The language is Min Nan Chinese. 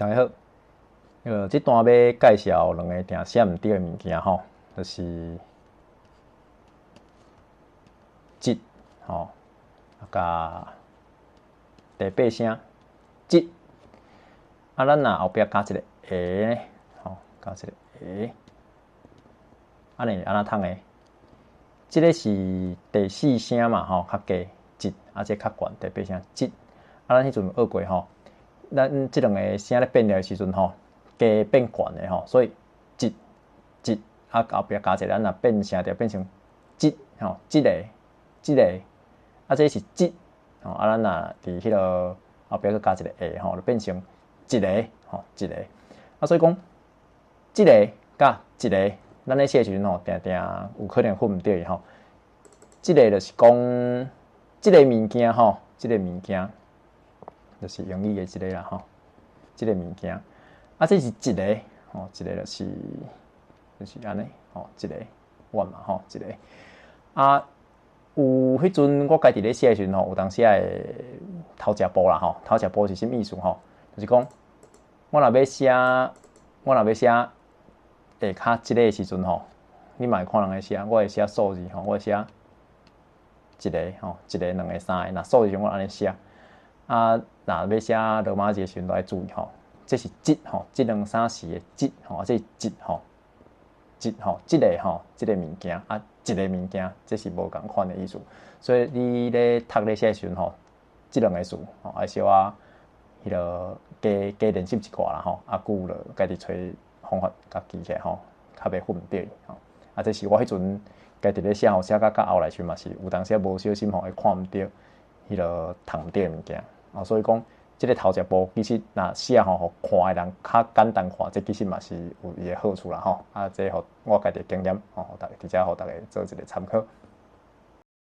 大家好，這段欲介紹兩个定寫毋著的物件吼，就是一吼，佮第八聲一，啊，咱若後壁加一个个呢，吼，加一个个，按呢按怎讀呢？這个是第四聲嘛，吼，較低一，啊，這較懸第八聲一，啊，咱彼陣學過吼。咱這兩个聲咧變調的時陣吼，低變懸的吼，所以一、一啊後壁加一個，咱若變聲就變成一吼，一个、一个，啊這是一吼，啊咱若佇彼个後壁閣加一個个吼，就變成一个吼，一个。啊所以講，這个佮一个，咱咧寫的時陣吼，定定有可能混毋著伊吼。這个就是講，這个物件吼，這个物件。就是英語的這个啦吼，這個物件，啊，這是一个吼，一个就是按呢吼，一个 one 嘛吼，一个。啊，有彼陣我家己咧寫的時陣吼，有當時會偷食步啦吼，偷食步是啥物意思吼？就是講，我若欲寫下跤這個的時陣吼，你嘛會看人咧寫，我會寫數字吼，我會寫一個吼，一個、兩個、三個，若數字時陣我按呢寫。啊，若欲寫羅馬字的時陣，都愛注意吼，這是一吼，一兩三四的一吼，這是一吼，一吼，這个吼，這个物件啊，一个物件，這是無仝款的意思。所以你咧讀咧寫的時陣吼，這兩個字吼，愛小可彼个加加練習一寡啦吼，啊，久了家己揣方法共記起來吼，較袂混毋著吼。啊，這是我彼陣家己咧寫吼，寫甲後來時嘛是有當時無小心吼，會看毋著彼个讀毋著的物件。啊，所以講，這个偷食步其實若寫吼，予看的人較簡單看，這其實嘛是有伊的好處啦吼。啊，這予我家己的經驗吼，予大家佇遮予大家做一个參考。